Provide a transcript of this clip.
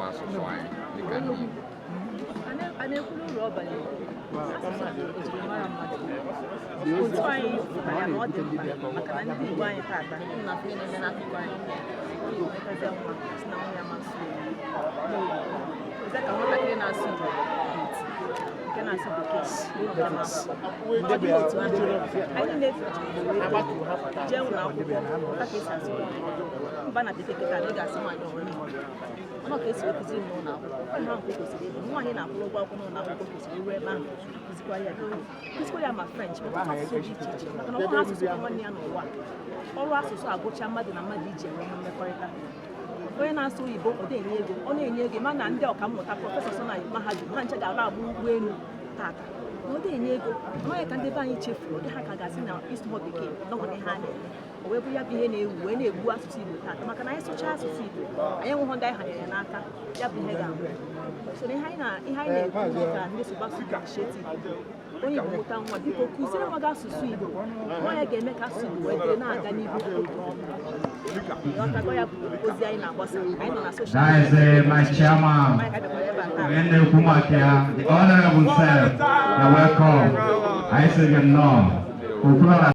asụsụ anyị dịka ndị Igbo. A na-ekwuru uru ọ banyere asụsụ bụ ejirimara mmadụ. Otu anyị pụtara ya na ọ dị mkpa, maka na ndị Igbo anyị tata na afọ ihe na-eme n'akụkụ anyị. Igbo metazie nwa si na nwa ya masụ Igbo, eze ka nwatakịrị na-asụ Igbo bụ iti, nke na-asụ Bekee n'ụlọ akwụkwọ. Ọ dịghị otu ahụ. Anyị na-efe Igbo wee too, jee ụlọ akwụkwọ mụta ka esi asụ mba na bekee. Kịta na ị ga-asị nwaanyị ọrụ Igbo ọnụ ka esi wee kụziri m n'ụlọ akwụkwọ. Ihe ahụ ka o kwesịrị ịbụ. Nwaanyị na-akwụrụ ụgwọ akwụkwọ n'ụlọ akwụkwọ kwesịrị iru ebe ahụ kụzikwara ya bekee, kụzikwara ya ma French, ma ọtụtụ asụsụ dị iche iche, maka na ọ bụghị asụsụ bụ nwanne ya n'ụwa. Ọrụ asụsụ agụcha mmadụ na mmadụ iji enwe mmekọrịta. Onye na-asụ oyibo, ọ na-enye ego, ọ na-enye ego, ma na ndị ọkammụta, professor so na mahadum ha nche ga-arụ agba ụgbọelu tata na ọ na-enye ego. Amaghị ka ndị be anyị chefuru, ọ dị ha ka ga-asị na ịsụ bekee nọgụ na ihe a na-eme. O wee bụrụ ya bụ ihe na-ewu wee na-egbu asụsụ Igbo tata, maka na anyị sụchaa asụsụ Igbo, anyị enweghị ndị anyị hanyere n'aka ya bụ ihe ga-abụ. So na ihe anyị na-ekwu dịka ndị Sụba Asụsụ Initiative bụ, onye Igbo mụta nwa, biko kụziere nwa gị asụsụ Igbo. Nwa ya ga-eme ka asụsụ Igbo wee dịrị na-aga n'ihu oge ọma. Ịghọtago? Ya bụ ozi anyị na-agbasa. Anyị nọ na social. That is my chairman. Anyị ka bịakwara ebe a taa. Onye na-ekwu maka ya, the honorable self, you're welcome. Anyị sị gị nnọọ. Okwuluọra.